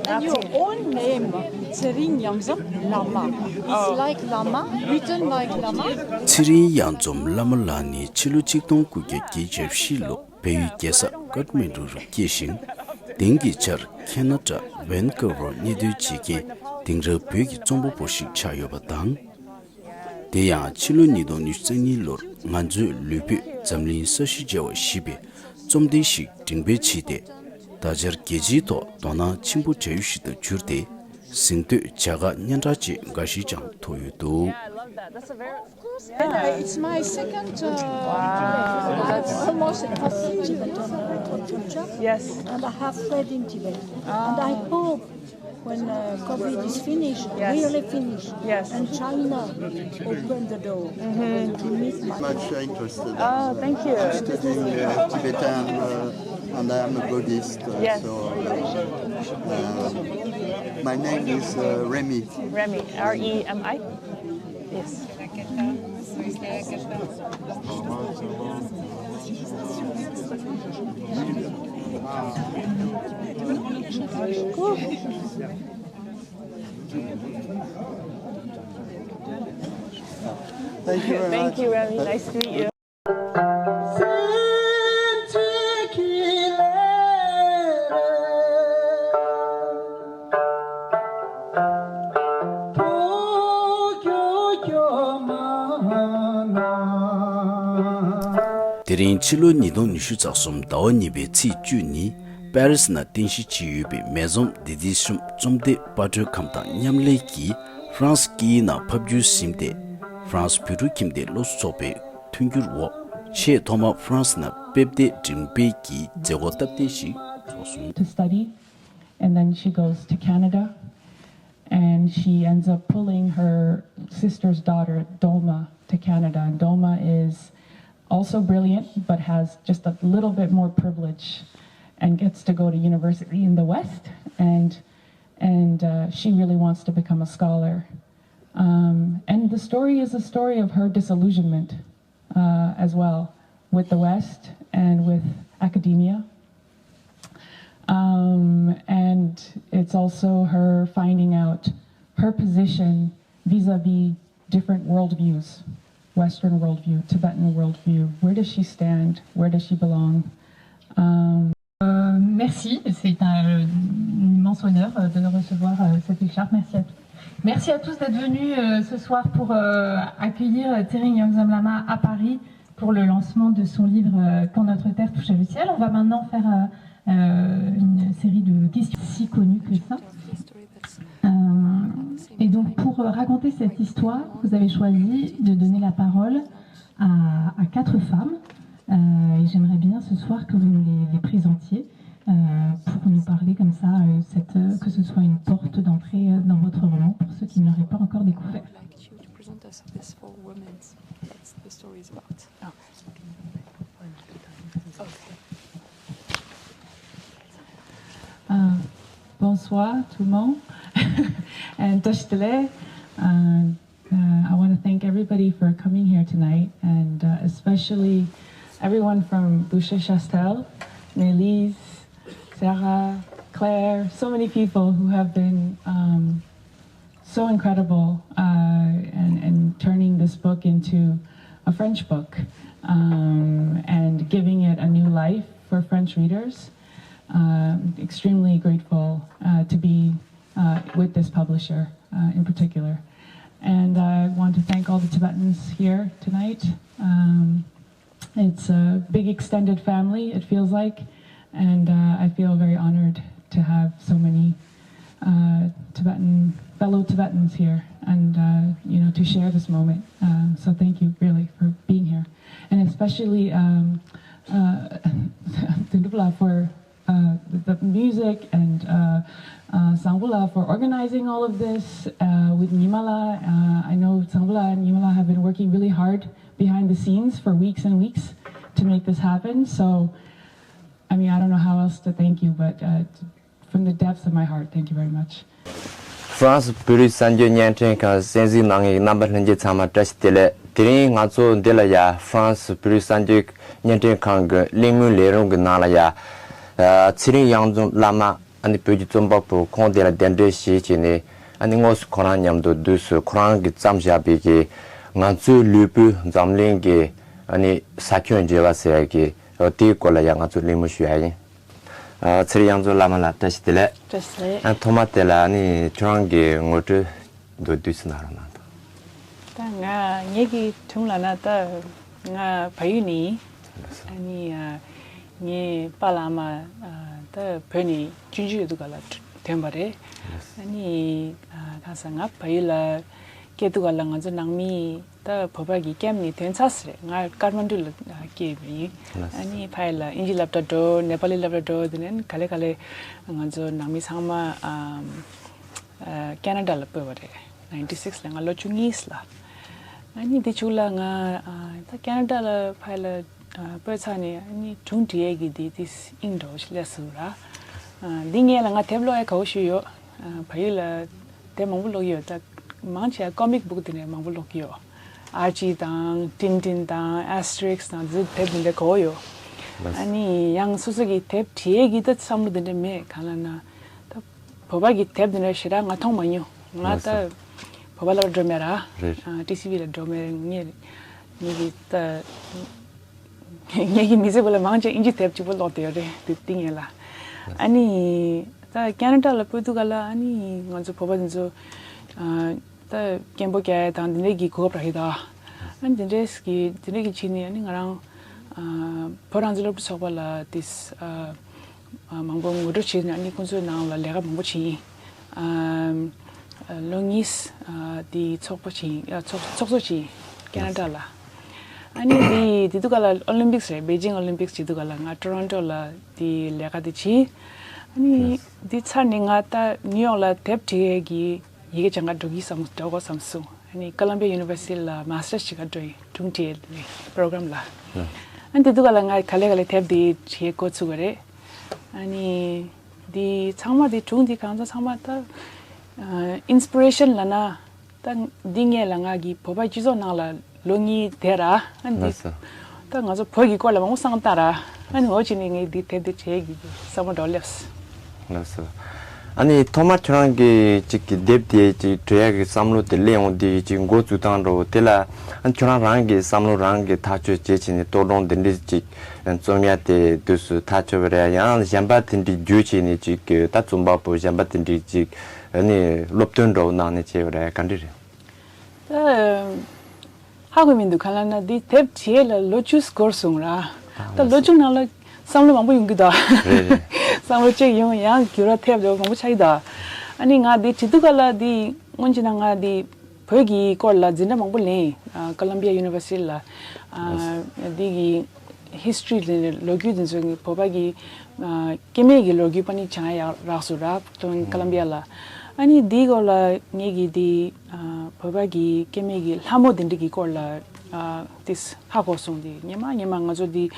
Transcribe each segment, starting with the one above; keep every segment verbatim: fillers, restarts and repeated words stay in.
And your own name, Tsering Yamzam Lama. It's like Lama, written like Lama. ཚེ་རིང་གཡང་འཛོམས་བླ་མ་ལགས་ནི་ཕྱི་ལོ་གཅིག་སྟོང་དགུ་བརྒྱ་བརྒྱད་ཅུ་གྱ་བཞི་ལོ་བལ་ཡུལ་རྒྱལ་ས་ཀཏ་མན་ཌུ་རུ་སྐྱེས་ཤིང་། དེང་གི་ཆར་ཁེ་ན་ཌ་ཝན་ཀོ་ཝར་གནས་སྡོད་བྱེད་མཁན་དེང་རབས་བོད་ཀྱི་རྩོམ་པ་པོ་ཞིག་ཆགས་ཡོད་པ་དང་། དེ་ཡང་ཕྱི་ལོ་ཉིས་སྟོང་ཉི་ཤུ་རྩ་གཉིས་ལོར་ང་ཚོའི་ལུས་པོས་འཛམ་གླིང་ས་གཞི་བརྗེ་བ་ཞེས་པའི་རྩོམ་དེབ་ཞིག་འགྲེམས་སྤེལ་བྱས་ཏེ། ད་ཆར་རྒྱལ་སྤྱིའི་ཐོག་དོ་སྣང་ཆེན་པོ་འདྲ་ཡོད་ཞིག་ཏུ་གྱུར་ཏེ། གཟེངས་བསྟོད་བྱ་དགའ་སྙན་གྲགས་ཅན་འགའ་ཞིག་ཀྱང་ཐོབ་ཡོད་འདུག། Yeah, it's my second, uh, almost. Yes. And I have friend in Tibet. And I hope when uh, COVID is finished, yes, really finished, yes, and China open the door to meet my. Much interested. Oh, thank you. I'm studying uh, Tibetan uh, and I am a Buddhist. Uh, yes. So uh, my name is uh, Remy. Remy, R E M I. Yes. Thank you very much. Thank you, Remy. Nice to meet you. དེ་རིང་ཕྱི་ལོ་ཉིས་སྟོང་ཉི་ཤུ་རྩ་གསུམ་ཟླ་བ་གཉིས་པའི་ཚེས་བཅུ་ཉིན་པེ་རི་སི་ནང་རྟེན་གཞི་བྱས་ཡོད་པའི་མེ་ཛོན་ཌེ་ཨེ་ཌི་ཤམ་རྩོམ་སྡེ་པར་སྐྲུན་ཁང་དང་མཉམ་ལས་ཀྱིས་ཧྥ་རན་སི་སྐད་ཡིག་ནང་ཕབ་བསྒྱུར་ཟིན་ཏེ། ཧྥ་རན་སི་བོད་ཕྲུག་ཁྱིམ་སྡེའི་སློབ་གསོ་ཚོགས་པའི་མཐུན་འགྱུར་འོག་ཆེས་ཐོག་མར་ཧྥ་རན་སི་ནང་དཔེ་དེབ་འགྲེམས་སྤེལ་གྱི་མཛད་སྒོ་སྟབས་བདེ་ཞིག་ཚོགས་སོང་། To study, and then she goes to Canada, and she ends up pulling her sister's daughter, Dolma, to Canada. And Dolma is also brilliant, but has just a little bit more privilege and gets to go to university in the West. And, and uh, she really wants to become a scholar. Um, and the story is a story of her disillusionment uh, as well with the West and with academia. Um, and it's also her finding out her position vis-a-vis different worldviews, Western worldview, Tibetan worldview. Where does she stand? Where does she belong? Um, Euh, merci, c'est un, un immense honneur euh, de recevoir euh, cette écharpe. Merci à tous. Merci à tous d'être venus euh, ce soir pour euh, accueillir euh, Tsering Yamzam Lama à Paris pour le lancement de son livre euh, Quand notre terre touche le ciel. On va maintenant faire euh, euh, une série de questions si connues que ça. Euh, et donc, pour raconter cette histoire, vous avez choisi de donner la parole à, à quatre femmes. Euh, et j'aimerais bien ce soir que vous nous les, les présentiez euh, pour nous parler comme ça, euh, cette, euh, que ce soit une porte d'entrée euh, dans votre roman pour ceux qui ne l'auraient pas encore découvert. Like you to present us this four women that the story is about. Okay. Uh, bonsoir tout le monde and Toshi Tele. Uh, uh, I want to thank everybody for coming here tonight and uh, especially everyone from Boucher Chastel, Melise, Sarah, Claire, so many people who have been um, so incredible uh, and, and turning this book into a French book um, and giving it a new life for French readers. Um, extremely grateful uh, to be uh, with this publisher uh, in particular. And I want to thank all the Tibetans here tonight. Um, it's a big extended family, it feels like, and uh, I feel very honored to have so many uh, Tibetan fellow Tibetans here, and uh, you know to share this moment. Um, so thank you really for being here, and especially um, uh, Dendrupla for uh, the, the music and uh, uh, Sangula for organizing all of this uh, with Nimala. Uh, I know Sangula and Nimala have been working really hard behind the scenes for weeks and weeks to make this happen. So, I mean, I don't know how else to thank you, but uh, from the depths of my heart, thank you very much. France བོད་རིགས་གསར་འགྱུར་བརྙན་འཕྲིན་ཁང་གསན་གཟིགས་གནང་མཁན་རྣམ་པ་ལྷན་རྒྱས་ཚང་མ་བཀྲ་ཤིས་བདེ་ལེགས། དེ་རིང་ང་ཚོ་འདི་ལ་ཡ་ཧྥ་རན་སི་བོད་རིགས་གསར་འགྱུར་བརྙན་འཕྲིན་ཁང་གི་གླེང་མོལ་ལས་རིམ་གྱི་ནང་ལ་ཡ། ཨ། ཚེ་རིང་གཡང་འཛོམས་བླ་མ། ཨ་ནི་བོད་ཀྱི་རྩོམ་པ་པོ་ཁོང་དེ་ལ་གདན་འདྲེན་བྱས་བྱས་ནས། ཨ་ནི་དངོས་སུ་ཁོ་རང་མཉམ་དུ་དུས་སུ་ཁོ་རང་གིས་བརྩམས་བཞག་པའི་གི་ང་ཚོའི་ལུས་པོའི་འཛམ་གླིང་གི། ཨ་ནི་ས་ཁྱོན་འབྱེད་པ་ཟེར་ཡ་གི་དེའི་སྐོར་ལ་ཡ་ང་ཚོས་གླེང་མོལ་ཞུ་ཡ་ཡིན། ཨ། ཚེ་རིང་གཡང་འཛོམས་བླ་མ་ལགས་བཀྲ་ཤིས་བདེ་ལེགས། བཀྲ་ཤིས་བདེ་ལེགས། ཨ། ཐོག་མ་དེ་ལ་ཨ་ནི་ཁྱོད་རང་གི་ངོ་སྤྲོད་མདོར་བསྡུས་ཤིག་གནང་རོགས་གནང་དང་། ད་ང་ངེད་ཀྱི་དྲུང་ལབ་ན་ད་ང་བལ་ཡུལ་ནས་ཡིན། ཨ་ནི་ཨ་ངའི་པཱ་ལགས་ཨ་མ་ཨ་ད་བོད་ནས་སྤྱོད་འཇུག་ཡོད་དུས་སྒང་ལ་ཐོན་པ་རེད། ཨ་ནི་ཨ་གང་ཟེར་ང་བལ་ཡུལ་ལ་སྐྱེས་དུས་སྒང་ལ་ང་ཚོ་ནང་མི་ད་བོད་པ་གི་ཀེམ་ནས་ཐོན་ཚར་ཟེར་རེད། ང་ཀ་ཐ་མན་ཌུ་ལ་ཨ་སྐྱེས་པ་ཡིན། ཨ་ནི་ཕ་ཡུལ་ལ་ཨིན་ཇི་སློབ་གྲྭ་འགྲོ། ནེ་པ་ལི་སློབ་གྲྭ་འགྲོ། དེ་ནས་ག་ལེ་ག་ལེ་ང་ཚོ་ནང་མི་ཚང་མ་ཨ་ཨ་ཀེ་ན་ཌ་ལ་སྤོས་པ་རེད། ནའིན་ཊི་སིག་ལ་ང་ལོ་བཅུ་གཉིས་ལ། ཨ་ནི་དེ་ཕྱོགས་ལ་ང་ཨ་ད་ཀེ་ན་ཌ་ལ་ཕ་ཡུལ་ལ་ཨ་སྤོས་ཚར་ནས་ཨ་ནི་སྒྲུང་འབྲི་ཡས་ཀྱི་དེ་དེ་དབྱིངས་འགྲོ་ཞིག་སླེབས་སོང་ར། ཨ་འདི་སྔོན་ལ་ང་དེབ་ཀློག་ཡས་དགའ་པོ་ཞིག་ཡོད། ཨ་བལ་ཡུལ་ལ་དེབ་མང་པོ་ཀློག་ཡོད། ད་མང་ཆེ་བ་ཀོ་མིག་བུག་དེ་འདྲ་མང་པོ་ཀློག་གི་ཡོད། ཨར་ཅི་དང་ཏིན་ཏིན་དང་ཨེ་སི་ཊེ་རིག་སི་དང་དེ་དེབ་དེ་འདྲ་དགའ་པོ་ཡོད། ལགས་སོ། ཨ་ནི་ཡང་སོ་སོ་གི་དེབ་བྲིས་ཀྱི་ད་བསམ་བློ་དེ་འདྲ་མེད། གང་ལབ་ན་ད་བོད་པ་གི་དེབ་དེ་འདྲ་ཞེ་དྲག་ང་མཐོང་མ་མྱོང་། ང་ལགས་སོ། ད་བོད་པ་སློབ་གྲྭ་འགྲོ་མེད་ར། རེད། ཨ་ཊི་སི་ཝི་ལ་འགྲོ་མེད། ངས་ངས་ཀྱི་ད་ངེད་ཀྱི་མི་ཚེ་བོད་ལ་མང་ཆེ་ཨིན་ཇི་དེབ་གཅིག་པོ་ཀློག་བསྡད་ཡོད་རེད། དེ་དེ་ངེད་ལ། ཨ་ནི་ད་ཀེ་ན་ཌ་ལ་སྤོས་དུས་སྒང་ལ་ཨ་ནི་ང་ཚོ་བོད་པ་དེ་ཚོ་ཨ་ད་སྐད་འབོད་རྒྱག་ཡ་དང་དེ་འདྲས་ཀྱི་གོ་སྐབས་རག་གི་འདུག། ཨ་ནི་དེ་འདྲས་ཀྱི་དེ་འདྲས་ཀྱི་ཕྱིན་ནས་ཨ་ནི་ང་རང་ཨ་བོད་རང་བཙན་སློབ་ཕྲུག་ཚོགས་པ་ལ་དེ་ཨ་ཨ་མང་པོ་ངོ་སྤྲོད་བྱས་ནས་ཨ་ནི་ཁོང་ཚོའི་ནང་ལ་ལས་ཀ་མང་པོ་བྱས་ཡིན། ཨ་ལོ་གཉིས་ཨ་དེ་ཚོགས་པ་བྱས་ཡིན། ཨ་ཚོགས་ཚོགས་གཙོ་བྱས་ཡིན། ཀེ་ན་ཌ་ལ། ཨ་ནི་དེ་དེ་དུས་སྒང་ལ་ཨོ་ལིམ་པིག་སི་རེད། པེ་ཅིང་ཨོ་ལིམ་པིག་སི་བྱེད་དུས་སྒང་ལ་ང་ཊོ་རོན་ཊོ་ལ་དེ་ལས་ཀ་དེ་བྱས། ཨ་ནི་དེ་ཚར་ནས་ང་ད་ནིའུ་ཡོག་ལ་དེབ་བྲིས་ཡས་ཀྱི་ཡི་གེ་སྦྱང་ག་འགྲོ་གི་བསམ་འགྲོ་དགོས་བསམ་སོང་། ཨ་ནི་ཀོ་ལམ་བི་ཡ་ཡུ་ནི་ཝར་སི་ཊི་ལ་མ་སི་ཊར་བྱེད་ག་འགྲོ་ཡིན། སྒྲུང་འབྲི་ཡས་པོ་རོ་གྷ་རམ་ལ། ཨ་ནི་དེ་དུས་སྒང་ལ་ང་ག་ལེ་ག་ལེ་དེབ་དེ་བྲིས་འགོ་ཚུགས་པ་རེད། ཨ་ནི་འདི་ཚང་མ་འདི་སྒྲུང་འདི་གང་ཚང་ཚང་མ་ད་ཨིན་སི་པི་རེ་ཤན་ལབ་ན་ད་འདི་སྔོན་ལ་ང་གི་བོད་པ་སྤྱི་ཚོགས་ནང་ལ་ལོ་གཉིས་བསྡད་ར། ཨ་ནི་ལགས་སོ། ད་ང་ཚོ་བོད་ཀྱི་སྐོར་ལ་མང་པོ་བསམ་བློ་བཏང་ར། ཨ་ནི་འོ་ཅི་ནས་ངས་འདི་དེབ་འདི་བྲིས་ཀྱི་བསམ་བློ་འདྲ་བོ་སླེབས། ལགས་སོ། ཨ་ནི་ཐོག་མར་ཁྱོད་རང་གིས་ཅིག་གི་དེབ་དེ་ཅིག་བྲིས་ཡག་གི་བསམ་བློ་དེ་སླེབས་ཡོང་དེ་ཅིག་འགོ་བཙུགས་སྟངས་འདྲ་བོ་དེ་ལ་ཨ་ནི་ཁྱོད་རང་རང་གི་བསམ་བློ་རང་གིས་ཐག་གཅོད་བྱེད་བྱས་ནས་ལྟོ་སྒྲུང་འདི་འདྲ་ཅིག་རྩོམ་ཡ་དེ་དུས་སུ་ཐག་ཆོད་པ་རེད། ཡང་གཞན་པ་དེ་འདྲའི་བརྒྱུད་བྱས་ནས་ཅིག་གི་ད་རྩོམ་པ་པོ་གཞན་པ་དེ་འདྲའི་ཅིག་ཨ་ནི་སློབ་སྟོན་འདྲ་བོ་གནང་ནས་བྱས་པ་རེད། ག་འདྲ་རེད། ད་ཧ་གོ་མི་འདུག། གང་ལབ་ན་འདི་དེབ་བྲིས་ལ་ལོ་བཅུ་འགོར་སོང་ར། ད་ལོ་བཅུ་ནང་ལ་བསམ་བློ་མང་པོ་ཡོང་གི་འདུག། རེད་རེད། བསམ་བློ་གཅིག་ཡོང་ཡང་འགྱུར་བ་ཐེབས་འདྲ་བོ་མང་པོ་ཆགས་ཀྱི་འདུག། ཨ་ནི་ང་འདི་བྲིས་དུས་སྒང་ལ་འདི་སྔོན་ཆད་ན་ང་འདི་བོད་ཀྱི་སྐོར་ལ་འཛིན་གྲྭ་མང་པོ་ལེན། ཨ་ཀོ་ལམ་བི་ཡ་ཡུ་ནི་ཝར་སི་ཊི་ལ། ཨ་འདི་གི་ཧིས་ཊོ་རི་དེ་ལོ་རྒྱུས་དེ་ཚོ་བོད་པ་གི་ཨ་སྐྱེ་དམན་གྱི་ལོ་རྒྱུས་པ་ནི་སྦྱང་ཡག་རག་སོང་ར། ཏོན་ཀོ་ལམ་བི་ཡ་ལ། ཨ་ནི་འདིའི་སྐོར་ལ་ངེད་ཀྱིས་འདི་ཨ་བོད་པ་གི་སྐྱེ་དམན་གྱི་ལྷ་མོ་དེ་འདྲ་གི་སྐོར་ལ་ཨ་ཏིས་ཧ་གོ་སོང་། འདི་སྔོན་མ་སྔོན་མ་ང་ཚོ་འདི་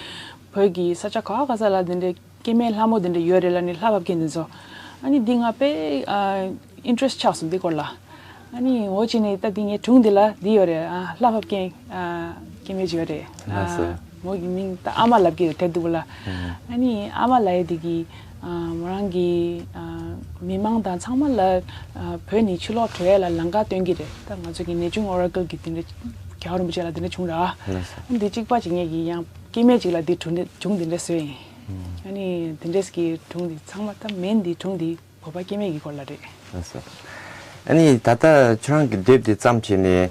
བོད་ཀྱི་ས་ཆ་ག་བ་ག་ས་ལ་དེ་འདྲ་སྐྱེ་དམན་ལྷ་མོ་དེ་འདྲ་ཡོད་རེད་ལབ་ནས་ལྷ་ཕབ་མཁན་དེ་ཚོ། ཨ་ནི་འདི་ང་དཔེ་ཨ་ཨིན་ཊི་རེ་སི་ཊི་ཆགས་སོང་འདི་སྐོར་ལ། ཨ་ནི་འོ་ཅི་ནས་ད་འདི་ངའི་སྒྲུང་འདི་ལ་འདི་ཡོད་རེད། ཨ་ལྷ་ཕབ་མཁན་ཨ་སྐྱེ་དམན་ཅིག་ཡོད་རེད། ལགས་སོ། ཨ་མོ་གི་མིང་ད་ཨ་མ་ལབ་ཀྱི་རེད་དེབ་འདི་བོ་ལ། ཨ་ནི་ཨ་མ་ལབ་ཡས་འདི་གི་ཨ་མོ་རང་གི་ཨ་མི་མང་དང་ཚང་མ་ལ་ཨ་བོད་ནས་ཕྱིར་ལོག་འགྲོ་ཡས་ལ་ལམ་ཁ་སྟོན་གྱི་རེད། ད་ང་ཚོ་གི་གནས་ཆུང་ཨོ་ར་ཀལ་གི་དེ་འདྲ་རྒྱལ་བ་རིན་པོ་ཆེ་ལ་དེ་འདྲ་བྱུང་ར། ལགས་སོ། ཨ་ནི་འདི་གཅིག་པ་གཅིག་ངེད་ཀྱི་ཡང་སྐྱེ་དམན་ཅིག་ལ་འདི་སྒྲུང་འདི་སྒྲུང་འདི་འདྲ་བཟོས་ཡིན། ཨ་ནི་དེ་འདྲས་ཀྱི་སྒྲུང་འདི་ཚང་མ་ད་མེན་འདི་སྒྲུང་འདི་བོད་པ་སྐྱེ་དམན་གྱི་སྐོར་ལ་རེད། ལགས་སོ། ཨ་ནི་ད་ལྟ་ཁྱོད་རང་གི་དེབ་དེ་བརྩམས་བྱས་ནས་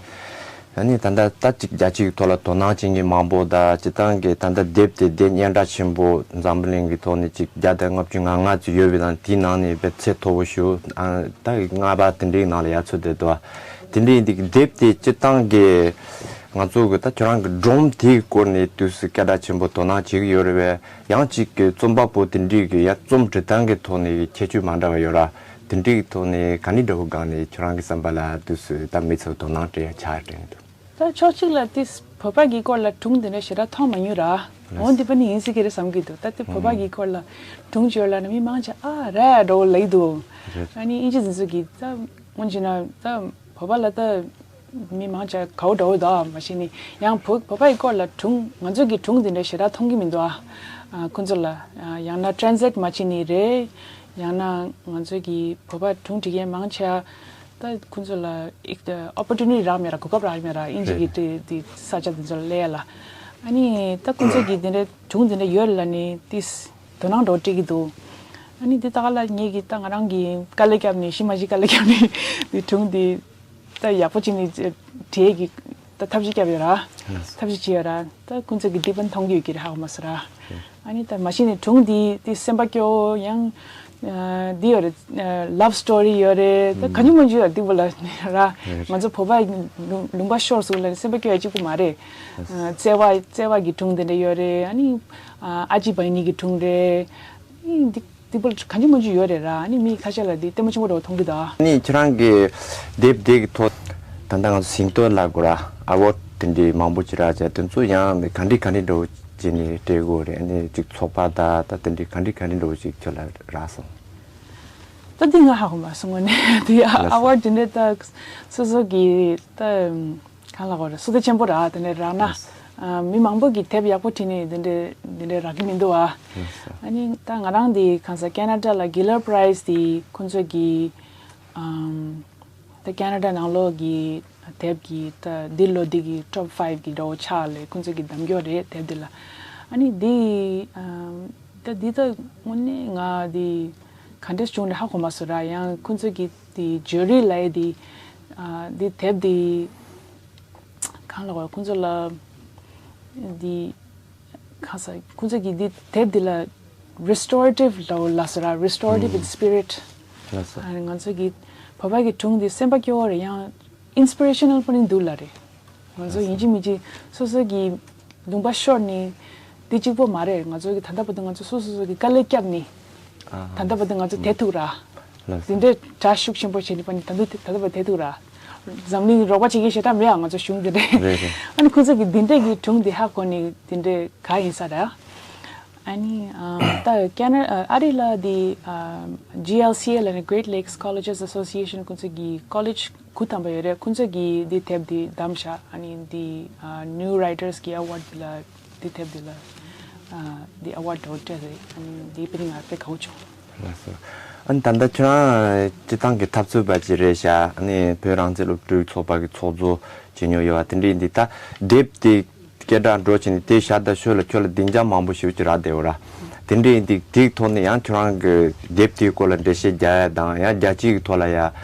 ཨ་ནི་ད་ལྟ་ད་ཅིག་རྒྱལ་སྤྱིའི་ཐོག་ལ་དོ་སྣང་བྱེད་མཁན་མང་པོ་དང་སྤྱིར་བཏང་གི་ད་ལྟ་དེབ་དེ་དེ་སྙན་གྲགས་ཆེན་པོ་འཛམ་བུ་གླིང་གི་ཐོག་ནས་ཅིག་བརྒྱ་དང་ལྔ་བཅུ་ང་ལྔ་ཙམ་ཡོད་པའི་ནང་དེའི་ནང་ནས་དཔེ་ཚད་མཐོ་པོ་ཞིག་ཨ་ད་ལྔ་པ་དེ་འདྲའི་ནང་ལ་ཡར་ཚུད་བསྡད་འདུག། དེ་འདྲའི་འདི་དེབ་དེ་སྤྱིར་བཏང་གི་ང་ཚོ་གི་ད་ཁྱོད་རང་གི་སྒྲུང་དེའི་སྐོར་ནས་དུས་སུ་སྐད་གྲགས་ཆེན་པོ་དོ་སྣང་བྱེད་ཀྱི་ཡོད་རེད་པས། ཡང་གཅིག་གི་རྩོམ་པ་པོ་དེ་འདྲའི་གི་ཡང་རྩོམ་འབྲི་སྟངས་ཀྱི་ཐོག་ནས་ཁྱད་ཆོས་མ་འདྲ་བ་ཡོད་ར། དེ་འདྲའི་ཐོག་ནས་ག་ནི་འདྲ་བོ་སྒང་ནས་ཁྱོད་རང་གི་བསམ་པ་ལ་དུས་སུ་ད་མི་ཚོ་དོ་སྣང་སྤྲད་ཡ་ཆགས་དྲན་འདུག། ད་ཕྱོགས་གཅིག་ལ་དེ་བོད་པ་གི་སྐོར་ལ་སྒྲུང་དེ་འདྲ་ཞེ་དྲག་མཐོང་མ་མྱོང་ར། འོ་འདི་པ་ནི་ཡིན་སྲིད་ཀྱི་རེད་བསམ་གྱི་འདུག། ད་དེ་བོད་པ་གི་སྐོར་ལ་སྒྲུང་བརྗོད་ལ་ནི་མི་མང་ཆེ་ཨ་ར་འདྲ་བོ་ལབ་ཀྱི་འདུག། རེད། ཨ་ནི་ཨིན་ཇི་དེ་ཚོ་གི་ད་སྔོན་ཆད་ན་ད་བོད་པ་ལ་ད། མི་མང་ཆེ་གའུ་འདྲ་བོ་འདུག་ཨ། མ་གཞི་ནས་ཡང་བོད་བོད་པ་ཡི་སྐོར་ལ་སྒྲུང་ང་ཚོ་གི་སྒྲུང་འདི་འདྲ་ཞེ་དྲག་མཐོང་གི་མི་འདུག་ཨ། ཨ་ཁོ་ཚོ་ལ་ཨ་ཡང་ན་ཊེ་རན་སི་ལེཊ་མ་བྱེད་ནི་རེད། ཡང་ན་ང་ཚོ་གི་བོད་པ་སྒྲུང་འབྲི་མཁན་མང་ཆེ་ད་ཁོ་ཚོ་ལ་ཨིག་ཨོ་པོར་ཊུ་ནི་ཊི་རག་མེད་ར། གོ་སྐབས་རག་མེད་ར། དབྱིན་ཇི་གི་རེད་དེ་དེ་ས་ཆ་དེ་ཚོ་ལ་སླེབས་ཡ་ལ། ཨ་ནི་ད་ཁོ་ཚོ་གི་དེ་འདྲ་སྒྲུང་དེ་འདྲ་ཡོད་ལ་ནི་ཏིས་དོ་སྣང་འགྲོ་སྤྲད་ཀྱི་འདུག་ཨ་ནི་དེ་ད་ག་ལ་ངེད་ཀྱི་ད་ང་རང་གི་དཀའ་ལས་བརྒྱབ་ནས་ཤི་མ་ཤི་དཀའ་ལས་བརྒྱབ་ནས་དེ་སྒྲུང་དེ་ད་ཡག་པོ་བྱས་ནས་བྲིས་ཀྱི་ད་ཐབས་ཤེས་བརྒྱབ་ཡོད་ར། ཐབས་ཤེས་བྱས་ཡོད་ར། ད་ཁོ་ཚོ་གི་དེ་པན་མཐོང་གི་ཡོད་ཀྱི་རེད། ཧ་གོ་མ་སོང་ར། ཨ་ནི་ད་མ་གཞི་ནས་སྒྲུང་འདི་དེ་སེམས་པ་སྐྱོ་ཡང་ཨ་འདི་ཡོད་རེད། ལབ་སི་ཊོ་རི་ཡོད་རེད། ད་ག་ཉི་མ་ཇུ་ཡོད་འདི་བོ་ལ་ར། ང་ཚོ་བོད་པ་ལུང་ལུང་པ་ཤོར་སོང་ལ་སེམས་པ་སྐྱོ་ཡ་གཅིག་པུ་མ་རེད། ཨ་བརྩེ་བ་བརྩེ་བ་གི་སྒྲུང་དེ་འདྲ་ཡོད་རེད། ཨ་ནི་ཨ་ཨ་ཅི་བྷ་ནི་གི་སྒྲུང་རེད། ཨ་ནི་འདི་འདི་བོ་ལ་ག་ཉི་མ་ཇུ་ཡོད་རེད་ར། ཨ་ནི་མི་ཁ་ཤས་ལ་འདི་ལྟད་མོ་ཆེན་པོ་འདྲ་བོ་མཐོང་གི་འདུག་ཨ་ནི་ཁྱེད་རང་གི་དེབ་དེ་གི་ཐོག་ད་ལྟ་ང་ཚོ་ཟིན་ཐོ་ལབ་དགོས་ར། ཨ་ཝར་ཌི་དེ་འདྲའི་མང་པོ་ཅིག་རག་བྱས། དེ་ཚོ་ཡང་ག་འདྲ་ག་འདྲ་འདྲ་བོ་བྱས་ནས་སྤྲད་དགོས་རེད། ཨ་ནི་ཅིག་ཚོགས་པ་དང་ད་དེ་འདྲའི་ག་འདྲ་ག་འདྲ་འདྲ་བོ་ཅིག་ཁྱོད་ལ་རག་སོང་། ད་འདི་ང་ཧ་གོ་མ་སོང་། ངོ་ནས་དེ་ལགས་སོ། ཨ་ཝར་ཌི་དེ་འདྲ་ད་སོ་སོ་གི་ད་གང་ལ་གོ་རེད། བསོད་བདེ་ཆེན་པོ་ར། དེ་འདྲ་རག་ན་ལགས་སོ། ཨ་མི་མང་པོ་གི་དེབ་ཡག་པོ་བྲིས་ནས་དེ་འདྲ་དེ་འདྲ་རག་གི་མི་འདུག་ཨ། ལགས་སོ། ཨ་ནི་ད་ང་རང་དེ་གང་ཟག་ཁེ་ན་ཌ་ལ་གི་ལར་པ་རའི་ཛི་དེ་ཁོ་ཚོ་གི་ཨམ། ད་ཁེ་ན་ཌ་ནང་ལོགས་ཀྱི་དེབ་ཀྱི་ད་འདི་ལོ་འདི་གི་ཊོབ་ཕའིབ་ཀྱི་འདྲ་བོ་ཆགས་ལས་ཁོང་ཚོ་གི་གདམ་སྐྱོར་རེད་དེབ་འདི་ལ། ཨ་ནི་འདི་ཨམ་ད་འདི་ད་དངོས་གནས་ང་འདི་ག་འདྲས་བྱུང་རེད་ཧ་གོ་མ་སོང་ར། ཡང་ཁོང་ཚོ་གི་འདི་ཇུ་རི་ལ་ཡ་འདི་ཨ་འདི་དེབ་འདི་གང་ལ་གོ་ཁོང་ཚོ་ལ་འདི། གང་ཟག་ཁོང་ཚོ་གིས་འདི་དེབ་འདི་ལ་རི་སི་ཊོ་རེ་ཊིབ་ལབ་ལབ་སོང་ར། རི་སི་ཊོ་རེ་ཊིབ་ཨིན་སི་པི་རི་ཊི། ལགས་སོ། ཨ་ང་ཚོ་གི་བོད་པ་གི་སྒྲུང་འདི་སེམས་པ་སྐྱོ་བོ་རེད། ཡང་ཨིན་སི་པི་རེ་ཤ་ནལ་པོ་ནི་འདུག་ལ་རེད། ང་ཚོ་ཡིན་གཅིག་མིན་གཅིག་སོ་སོ་གི་ལུང་པ་ཤོར་ནི་འདི་གཅིག་པོ་མ་རེད། ང་ཚོ་གི་ད་ལྟ་བར་དུ་ང་ཚོ་སོ་སོ་སོ་གི་དཀའ་ལས་བརྒྱབ་ནི་ཨ་ད་ལྟ་བར་དུ་ང་ཚོ་དེ་ཐུག་ར། ལགས་སོ། འདི་འདྲའི་དྲག་ཤུགས་ཆེན་པོ་བྱས་ནི་པ་ནི་ད་ལྟ་དེ་ད་ལྟ་བར་དེ་ཐུག་ར། འཛམ་གླིང་རོགས་པ་བྱེད་མཁན་ཞེ་དྲག་མེད་ཨ། ང་ཚོ་གཞུང་འདི་འདྲའི། རེད་རེད། ཨ་ནི་ཁོ་ཚོ་གི་འདི་འདྲའི་གི་སྒྲུང་འདི་ཧ་གོ་ནི་འདི་འདྲའི་ག་ཡིན་ས་རེད། ཨ་ནི་ཨ་ད་ཁེ་ན་ཨ་ཨ་རི་ལ་འདི་ཨ་ཇི་ཨེལ་སི་ཨེ་ལ་ནི་Great Lakes Colleges Association ཁོ་ཚོ་གི་ཀོ་ལེཇ་དགུ་ཐམ་པ་ཡོད་རེད། ཁོ་ཚོ་གི་འདི་དེབ་འདི་བདམས་ཤག་ཨ་ནི་འདི་ཨ་ནིའུ་རའི་ཊར་སི་གི་ཨ་ཝར་ཌི་ལ་འདི་དེབ་འདི་ལ་ཨ་འདི་ཨ་ཝར་ཌི་འདྲ་བོ་སྤྲད་རེད། ཨ་ནི་འདི་དཔེ་ནི་ང་དཔེ་དགའ་བོ་བྱུང་། ལགས་སོ། ཨ་ནི་ད་ལྟ་ཁྱོད་རང་སྤྱི་བཏང་གི་འཐབ་རྩོད་པ་ཅིག་རེད་ཤག་ཨ་ནི་བོད་རང་བཙན་སློབ་ཕྲུག་ཚོགས་པ་གི་ཚོགས་གཙོ་བྱེད་མྱོང་ཡོད་པ་དེ་འདྲ་ཡིན་དུས་ད་དེབ་དེ་སྐད་གྲགས་འགྲོ་བྱས་ནས་དེ་ཞག་ད་ཤོད་ལ་ཁྱོད་ལ་སྡིངས་ཆ་མང་པོ་ཞེ་པོ་ཅིག་རག་བསྡད་ཡོད་ར། དེ་འདྲ་ཡིན་དུས་དེའི་ཐོག་ནས་ཡང་ཁྱོད་རང་གི་དེབ་དེའི་སྐོར་ལ་འགྲེལ་བཤད་རྒྱག་ཡ་དང་ཡང་རྒྱལ་སྤྱི་གི་ཐོག་ལ་ཡ་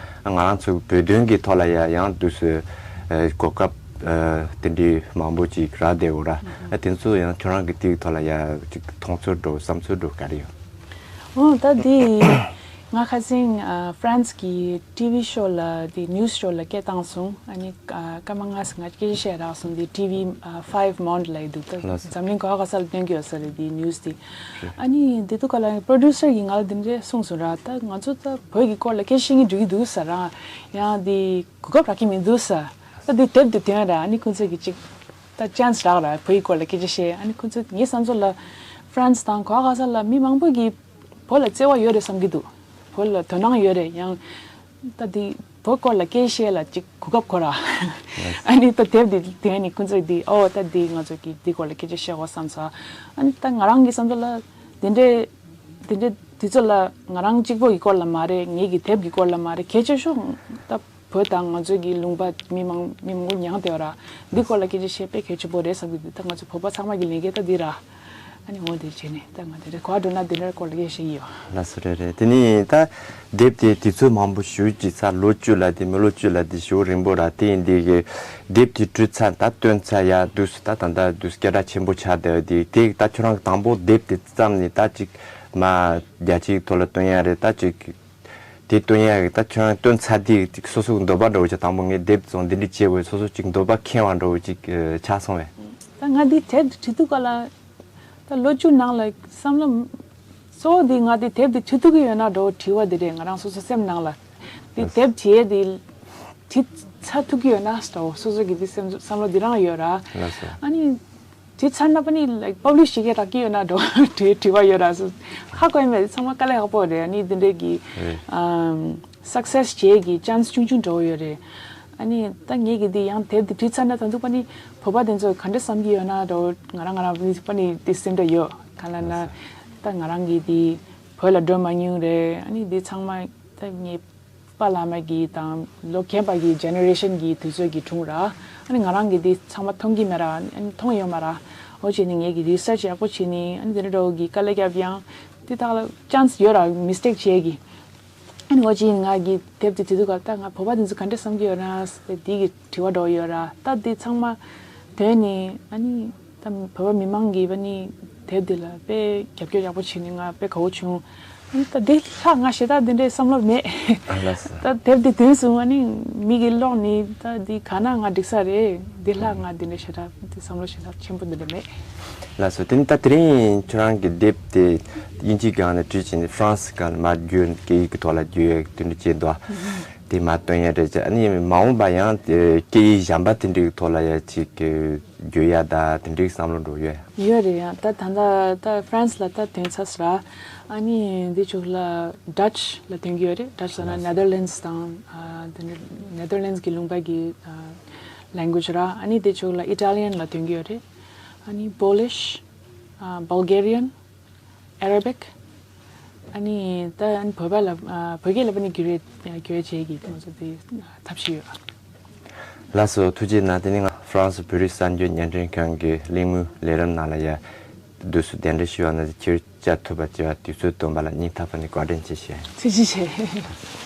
ང་རང་ཚོ་བོད་དོན་གི་ཐོག་ལ་ཡ་ཡང་དུས་སུ་གོ་སྐབས་དེ་འདྲའི་མང་པོ་ཅིག་རག་བསྡད་ཡོད་ར། དེ་ཚོ་ཡང་ཁྱོད་རང་གི་དེའི་ཐོག་ལ་ཡ་ཅིག་མཐོང་ཚོར་འགྲོ་བསམ་ཚོར་འགྲོ་ག་རེ་ཡོད། འོ་ད་འདི་ང་ཁ་སང་ཨ་ཧྥ་རན་སི་གི་ཊི་ཝི་ཤོ་ལ་འདི་ཉུས་ཤོ་ལ་སྐད་བཏང་སོང་། ཨ་ནི་ཨ་སྐར་མ་ལྔ་ཙམ་ང་སྐད་ཆ་བཤད་རག་སོང་། འདི་ཊི་ཝི་ཨ་ཕའིབ་མོན་ཌི་ལབ་ཀྱི་འདུག་ད་ལགས་སོ། འཛམ་གླིང་ག་བ་ག་ས་ལ་སྟོན་གྱི་ཡོད་ས་རེད་འདི་ཉུས་འདི། རེད། ཨ་ནི་འདི་དུས་སྐབས་ལ་པྲོ་ཌིའུ་སར་གྱིས་ང་ལ་འདི་འདྲས་གསུངས་སོང་ར། ད་ང་ཚོ་ད་བོད་ཀྱི་སྐོར་ལ་སྐད་ཆ་བཤད་ཀྱི་འགྲོ་གི་འདུག་ཟེར་ར། ཡང་འདི་གོ་སྐབས་རག་གི་མི་འདུག་ཟེར། ད་འདི་དེབ་འདི་ཐོན་ར། ཨ་ནི་ཁོང་ཚོ་གིས་ཅིག་ད་ཅན་སི་རག་ར་བོད་ཡིག་སྐོར་ལ་སྐད་ཆ་བཤད། ཨ་ནི་ཁོ་ཚོ་ངའི་བསམ་ཚུལ་ལ་ཧྥ་རན་སི་དང་ག་བ་ག་ས་ལ་མི་མང་པོ་གིས་བོད་ལ་བརྩེ་བ་ཡོད་རེད་བསམ་གྱི་འདུག་བོད་ལ་དོ་སྣང་ཡོད་རེད། ཡང་ད་འདི་བོད་སྐོར་ལ་སྐད་བཤད་ལ་ཅིག་གོ་སྐབས་ཁོ་ར། ཨ་ནི་ད་དེབ་འདི་དེ་ནི་ཁོ་ཚོ་འདི་ཨོ་ད་འདི་ང་ཚོ་གིས་འདི་སྐོར་ལ་སྐད་ཆ་བཤད་དགོས་བསམ་ས། ཨ་ནི་ད་ང་རང་གི་བསམ་ཚུལ་ལ་དེ་འདྲའི་དེ་འདྲའི་དུས་ཚོད་ལ་ང་རང་གཅིག་པོ་གི་སྐོར་ལ་མ་རེད། ངེད་ཀྱི་དེབ་ཀྱི་སྐོར་ལ་མ་རེད། གལ་ཆེ་ཤོས་ད་བོད་དང་ང་ཚོ་གི་ལུང་པ་མི་མང་མི་མང་པོ་མྱངས་བསྡད་ཡོད་ར། འདི་སྐོར་ལ་སྐད་ཆ་བཤད་དཔེ་གལ་ཆེན་པོ་རེད་བསམ་གྱི་འདུག་ད་ང་ཚོ་བོད་པ་ཚང་མ་གི་ལས་འགན་ད་འདི་ར། ཨ་ནི་འོ་དེ་བྱས་ནས་ད་ང་དེ་རེད་གོ་བ་འགྲོ་ན་འདི་འདྲའི་སྐོར་ལ་སྐད་ཆ་བཤད་ཀྱི་ཡོད། ལགས་སོ། རེད་རེད། དེ་ནི་ད་དེབ་དེ་དུས་ཚོད་མང་པོ་ཞེ་པོ་ཅིག་ཚར། ལོ་བཅུ་ལ་དེ་མི་ལོ་བཅུ་ལ་དེ་ཞེ་པོ་རིང་པོ་ར། དེ་ཡིན་དེ་གི་དེབ་དེ་བྲིས་ཚར་ད་བཏོན་ཚར་ཡ་དུས་སུ་ད་ད་ད་དུས་སུ་སྐད་གྲགས་ཆེན་པོ་ཆགས་བསྡད་དེ་དེ་ད་ཁྱོད་རང་གི་དང་པོ་དེབ་དེ་བརྩམས་ནས་ད་ཅིག་མ་རྒྱལ་སྤྱིའི་ཐོག་ལ་བཏོན་ཡ་རེད། ད་ཅིག་དེ་བཏོན་ཡ་གི་ད་ཁྱོད་རང་བཏོན་ཚར་དུས་སོ་སོ་གི་འདོད་པ་འདྲ་བོ་ཅིག་དང་པོ་ངས་དེབ་བཙོང་འདི་འདྲ་བྱེད་དགོས་སོ་སོ་ཅིག་འདོད་པ་ཁེངས་པ་འདྲ་བོ་ཅིག་ཆགས་སོང་བས། ད་ང་འདི་དེབ་འདི་བྲིས་དུས་སྐབས་ལ་ད་ལོ་བཅུ་ནང་ལ་བསམ་བློ་གཙོ་བོ་འདི་ང་འདི་དེབ་འདི་བྲིས་ཐུབ་ཀྱི་ཡོད་ན་འདྲ་བོ་དྲི་བ་འདི་རེད་ང་རང་སོ་སོ་སེམས་ནང་ལ། འདི་དེབ་བྲིས་འདི་བྲིས་ཚར་ཐུབ་ཀྱི་ཡོད་ན་འདྲ་བོ་སོ་སོ་གི་འདི་སེམས་བསམ་བློ་འདི་རང་ཡོད་ར། ལགས་སོ། ཨ་ནི། བྲིས་ཚར་ན་པ་ནི་ལའིག་པབ་ལིཤ་བྱེད་མཁན་རག་གི་ཡོད་ན་འགྲོ་དྲི་དྲི་བ་ཡོད་ར་སོ། ཧ་གོ་ཡ་མེད། ཚང་མ་དཀའ་ལས་ཁག་པོ་རེད། ཨ་ནི་འདི་འདྲའི་གི་རེད། ཨམ་སག་སེ་སི་བྱེད་ཀྱི་ཅན་སི་ཆུང་ཆུང་འགྲོ་ཡོད་རེད། ཨ་ནི་ད་ངེད་ཀྱི་འདི་ཡང་དེབ་འདི་བྲིས་ཚར་ན་ད་འདུག་པ་ནི་བོད་པ་དེ་ཚོ་ག་འདྲ་བསམ་གྱི་ཡོད་ན་འགྲོ། ང་རང་ང་རང་པ་ནི་དེ་སེམས་ཁྲལ་ཡོད། ག་ལ་ན་ད་ང་རང་གི་འདི་བོད་ལ་འགྲོ་མ་མྱོང་རེད། ཨ་ནི་འདི་ཚང་མ་ད་ངའི་པཱ་བླ་མ་གི་དང་ལོ་རྒན་པ་གི་ཇེ་ནེ་རེ་ཤན་གི་དུས་ཚོད་ཀྱི་སྒྲུང་ར། ཨ་ནི་ང་རང་གི་འདི་ཚང་མ་མཐོང་གི་མེད་ར། ཨ་ནི་མཐོང་ཡོད་མ་ར། འོ་བྱས་ནས་ངེད་ཀྱི་རི་སར་ཆི་ཡག་པོ་བྱས་ནས། ཨ་ནི་དེ་འདྲ་འདྲ་བོ་གི་དཀའ་ལས་རྒྱབ་ཡང་དེ་དག་ལ་ཅན་སི་ཡོད་ར། མི་སི་ཊེག་བྱེད་ཀྱི། ཨ་ནི་འོ་ཅི་ང་གི་དེབ་དེ་བྲིས་དུས་སྐབས་ད་ང་བོད་པ་དེ་ཚོ་ག་འདྲ་བསམ་གྱི་ཡོད་ན་ཟེར་དེ་གི་དྲི་བ་འདྲ་བོ་ཡོད་ར། ད་དེ་ཚང་མ་དོན་ནི་ཨ་ནི་ད་བོད་པ་མི་མང་གིས་པ་ནི་དེབ་འདི་ལ་དཔེ་རྒྱབ་སྐྱོར་ཡག་པོ་བྱས་ནས་ང་དཔེ་དགའ་བོ་བྱུང་། ཨ་ནི་ད་དེ་ལྷག་ང་ཞེ་དྲག་དེ་འདྲའི་བསམ་བློ་མེད། ཨ་ལགས་སོ། ད་དེབ་དེ་ཐོན་སོང་། ཨ་ནི་མི་གི་ཀློག་ནི་ད་དེ་ག་ན་ང་འགྲིག་ས་རེད། དེ་ལྷག་ང་དེ་འདྲ་ཞེ་དྲག་དེ་བསམ་བློ་ཞེ་དྲག་ཆེན་པོ་དེ་འདྲ་མེད། ལགས་སོ། དེ་ནི་ད་དེ་རིང་ཁྱོད་རང་གི་དེབ་དེ་དབྱིན་ཇིའི་སྒང་ནས་བྲིས་བྱས་ནས་ཧྥ་རན་སི་སྒང་ལ་མར་བསྒྱུར། སྐད་ཡིག་གི་ཐོག་ལ་བསྒྱུར་ཡག་དེ་འདྲ་བྱས་འདུག་དེ་མར་བཏོན་ཡག་རེད་ཅེས། ཨ་ནི་མ་འོངས་པ་ཡང་དེ་སྐད་ཡིག་གཞན་པ་དེ་འདྲའི་ཐོག་ལ་ཡང་ཅིག་བསྒྱུར་ཡག་ད་དེ་འདྲའི་བསམ་བློ་འགྲོ་ཡོད། ཡོད་རེད། ཡང་ད་ད་ལྟ་ད་ཧྥ་རན་སི་ལ་ད་ཐོན་ཚར་སོང་ར། ཨ་ནི་འདི་ཕྱོགས་ལ་ཌ་ཅི་ལ་ཐོན་གྱི་ཡོད་རེད། ཌ་ཅི་ཟེར་ན་ནེ་དར་ལེན་སི་དང་། ཨ་དེ་ནི་ནེ་དར་ལེན་སི་གི་ལུང་པ་གི་ལེང་གུ་ཨེ་ཇི་ར། ཨ་ནི་དེ་ཕྱོགས་ལ་ཨི་ཊ་ལི་ཡན་ལ་ཐོན་གྱི་ཡོད་རེད། ཨ་ནི་པོ་ལིཤ། ཨ་བལ་གྷེ་རི་ཡན། ཨ་ར་བིག། ཨ་ནི་ད་ཨ་ནི་བོད་པ་ལ་ཨ་བོད་སྐད་ལ་པ་ནི་བསྒྱུར་བའི་བསྒྱུར་བྱེད་ཀྱི་ཁོང་ཚོ་དེ་ཐབས་ཤེས་ཡོད། ལགས་སོ། ཐུགས་རྗེ་གནང་། དེ་ནི་ང་ཧྥ་རན་སི་བོད་རིགས་གསར་འགྱུར་བརྙན་འཕྲིན་ཁང་གི་གླེང་མོལ་ལས་རིམ་ནང་ལ་ཡ་དུས་སུ་གདན་འདྲེན་ཞུས་པ་ན་ཁྱེད་བཅར་ཐུབ་པ་བྱས་པ་དུས་ཚོད་བཏོན་པ་ལ་སྙིང་ཐག་པ་ནས་བཀའ་དྲིན་ཆེ་ཞུ། ཐུགས་རྗེ་ཆེ།